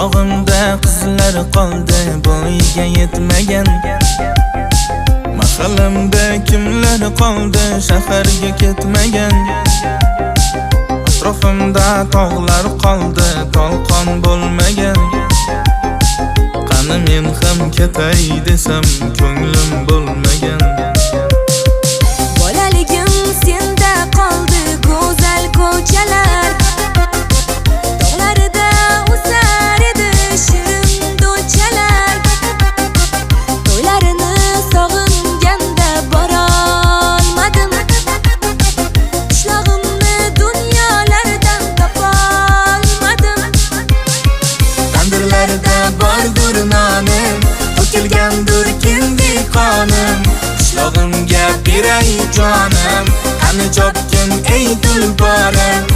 Qishlog'imda qizlar qoldi bo'yiga yetmagan. Mahallamda kimlar qoldi shaharga ketmagan. Atrofimda tog'lar qoldi tolqon bo'lmagan. Qani men ham ketay desam, ko'nglim bo'lmagan. Bolaligim senda qoldi, go'zal ko'chalar. Tog'larida o'sar edi shirin do'chalar. To'ylarini sog'inganda borolmadim. Qishlog'imni dunyolardan topolmadim. Tandirlarda bordur nonim, to'kilgandir kindik qonim. Qishlog'imga beray jonim, qani chopgin, ey tulporim.